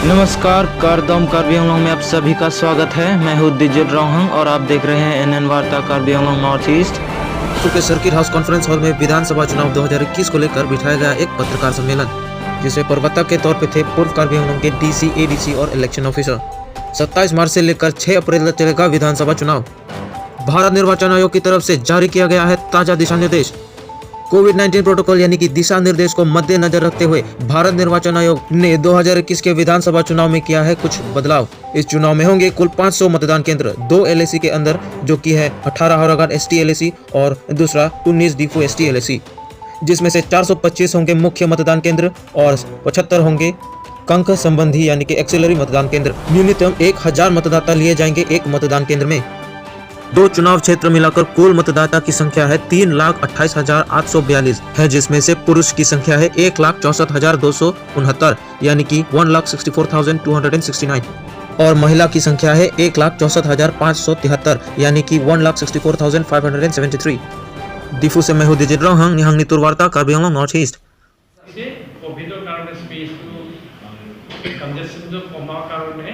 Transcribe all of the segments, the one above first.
नमस्कार, कारदोम कार्बी आंगलोंग में आप सभी का स्वागत है। मैं हूं दिजित रोहंग और आप देख रहे हैं एनएन वार्ता कार्बी आंगलोंग नॉर्थ ईस्ट। के सर्किट हाउस कॉन्फ्रेंस हॉल में विधानसभा चुनाव 2021 को लेकर बिठाया गया एक पत्रकार सम्मेलन, जिसमें प्रवक्ता के तौर पर थे पूर्व कार्बी आंगलोंग के डीसी, एडीसी और इलेक्शन ऑफिसर। 27 मार्च से लेकर 6 अप्रैल तक चलेगा विधानसभा चुनाव। भारत निर्वाचन आयोग की तरफ से जारी किया गया है ताजा दिशा निर्देश। कोविड-19 प्रोटोकॉल यानी कि दिशा निर्देश को मद्देनजर रखते हुए भारत निर्वाचन आयोग ने 2021 के विधानसभा चुनाव में किया है कुछ बदलाव। इस चुनाव में होंगे कुल 500 मतदान केंद्र, दो एलएसी के अंदर, जो कि है 18 हावराघाट एसटी एलएसी और दूसरा 19 दीफू एसटी एलएसी, जिसमें से 425 होंगे मुख्य मतदान केंद्र और 75 होंगे कंक संबंधी यानी कि ऑक्सिलरी मतदान केंद्र। न्यूनतम 1000 मतदाता लिए जाएंगे एक मतदान केंद्र में। दो चुनाव क्षेत्र मिलाकर कुल मतदाता की संख्या है 3,28,842 है, जिसमें से पुरुष की संख्या है 1,64,269, यानी कि 1,64,269 और महिला की संख्या है 1,64,573, यानी कि 1,64,573। दिफू से मैं हूँ दिजित रोहंग, निहंग नितुर वार्ता, कार्बी आंगलोंग नॉर्थ ईस्ट। হৈছে ক'ভিডৰ কাৰণে স্পেচটো কনজেশ্যনটো কমাৰ কাৰণে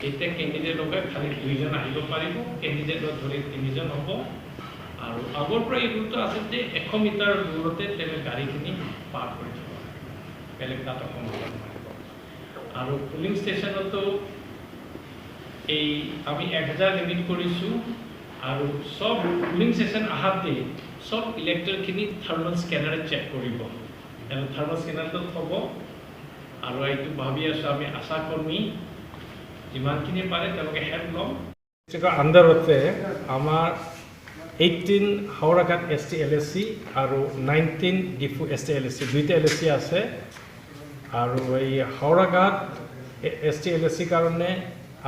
এতিয়া কেণ্ডিডেট লগাই খালি দুইজন আহিব পাৰিব, কেণ্ডিডেটত ধৰি তিনিজন হ'ব। আৰু আগৰ পৰা এই ৰুলটো আছিল যে 100 মিটাৰ দূৰতে তেওঁ গাড়ীখিনি পাৰ কৰি থ'ব, বেলেগ তাত অকণমান নোৱাৰিব। আৰু পুলিং ষ্টেচনতো এই আমি 1000 লিমিট কৰিছোঁ আৰু চব পুলিং ষ্টেচন আহাতে চব ইলেক্টৰখিনি থাৰ্মেল স্কেনাৰে চেক কৰিব, থাৰ্মেল স্কেনাৰটো থ'ব। আৰু এইটো ভাবি আছোঁ আমি আশাকৰ্মী যিমানখিনি পাৰে তেওঁলোকে হেল্প ল'ম। ডিষ্ট্ৰিক্টৰ আণ্ডাৰতে আমাৰ 18 হাওৰাঘাট এছ টি এল এ চি আৰু 19 ডিফু এছ টি এল এ চি, দুইটা এল এ চি আছে। আৰু এই হাওৰাঘাট এছ টি এল এ চিৰ কাৰণে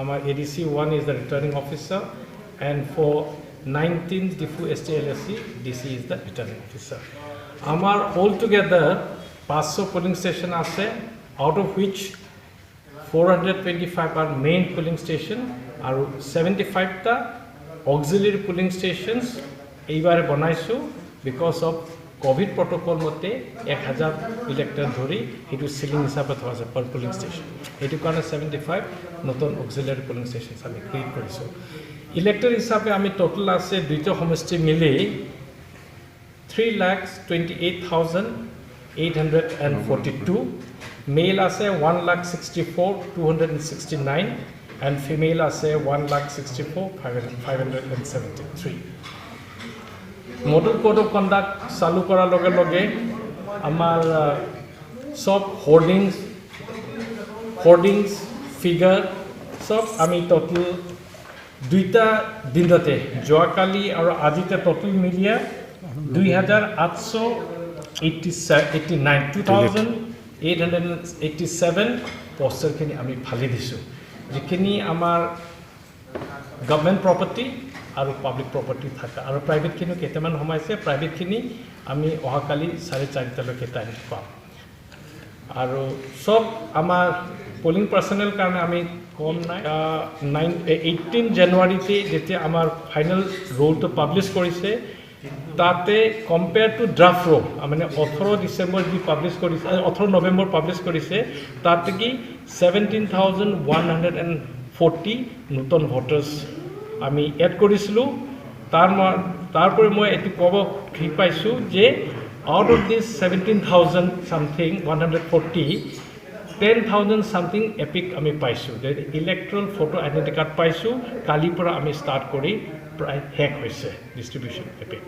আমাৰ ADC 1 is the returning officer and for 19 Diphu ST LAC, DC is the returning officer। আমাৰ অল টুগেডাৰ 500 পলিং ষ্টেচন আছে, out of which 425 are main polling station আৰু 75টা auxiliary pulling stations এইবাৰ বনাইছোঁ। Because of Covid protocol মতে 1000 elector ধৰি সেইটো ceiling হিচাপে থোৱা আছে পাৰ পুলিং ষ্টেচন। সেইটো কাৰণে 75 নতুন অক্সিলিয়াৰী পুলিং ষ্টেচনছ আমি ক্ৰিয়েট কৰিছোঁ। ইলেক্টৰ হিচাপে আমি ট'টেল আছে দুইটা সমষ্টি মিলি 3,28,842। Male আছে 1,64,269 and female আছে 1,64,573। Model code of conduct চালু কৰাৰ লগে লগে আমাৰ চব হোৰ্ডিংছ, ফিগাৰ চব আমি ট'টেল দুইটা দিনতে, যোৱাকালি আৰু আজিতে ট'টেল মিলিয়ে 2889, 2887 পষ্টাৰখিনি আমি ফালি দিছোঁ, যিখিনি আমাৰ গভমেণ্ট প্ৰপাৰ্টি আৰু পাব্লিক প্ৰপাৰ্টি থকা আৰু প্ৰাইভেটখিনিও কেইটামান সোমাইছে। প্ৰাইভেটখিনি আমি অহাকালি 4:30লৈকে টাইম পাম। আৰু চব আমাৰ পলিং পাৰ্চনেল কাৰণে আমি কম নাই। 18 জানুৱাৰীতে যেতিয়া আমাৰ ফাইনেল ৰোলটো পাব্লিছ কৰিছে, তাতে কম্পেয়াৰ টু ড্ৰাফ্ট ৰোল, মানে 18 ডিচেম্বৰ যি পাব্লিছ কৰিছে, 18 নৱেম্বৰ পাব্লিছ কৰিছে, তাতে কি 17,140 নতুন ভোটাৰ্ছ আমি এড কৰিছিলোঁ। তাৰপৰি মই এইটো ক'ব ঠিক পাইছোঁ যে out of this 17,000 something 140, 10,000 something EPIC আমি পাইছোঁ, ইলেক্ট্ৰল ফটো আইডেণ্টি কাৰ্ড পাইছোঁ। কালিৰ পৰা আমি ষ্টাৰ্ট কৰি প্ৰায় শেষ হৈছে ডিষ্ট্ৰিবিউশ্যন এপিক।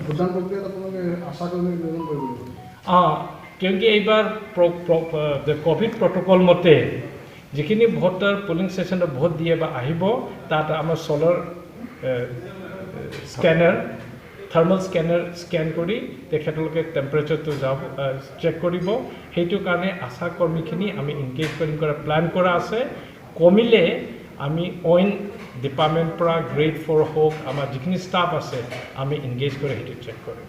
ভোটদান প্ৰক্ৰিয়াত আপোনালোকে আশা কৰ্মী নিয়োজন কৰিব লাগিব? অঁ, কিয়কি এইবাৰ ক'ভিড প্ৰট'কল মতে যিখিনি ভোটাৰ পলিং ষ্টেচনত ভোট দিয়ে বা আহিব, তাত আমাৰ চ'লাৰ স্কেনাৰ, থাৰ্মেল স্কেনাৰ স্কেন কৰি তেখেতলোকে টেম্পাৰেচাৰটো যাব চেক কৰিব। সেইটো কাৰণে আশা কৰ্মীখিনি আমি ইনগেজ কৰিম কৰা প্লেন কৰা আছে। কমিলে আমি অইন ডিপাৰ্টমেণ্ট পৰা গ্ৰেড ফ'ৰ হওক, আমাৰ যিখিনি ষ্টাফ আছে, আমি ইনগেজ কৰি সেইটো চেক কৰিম।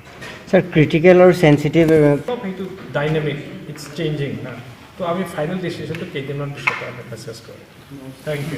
স্যাৰ, ক্ৰিটিকেল আৰু চেঞ্চিটিভ অলপ সেইটো ডাইনামিক, it's changing না, তো আমি ফাইনেল ডিচিশ্যনটো কেইদিনমান পিছত আমি মেছেজ কৰিম। Thank you.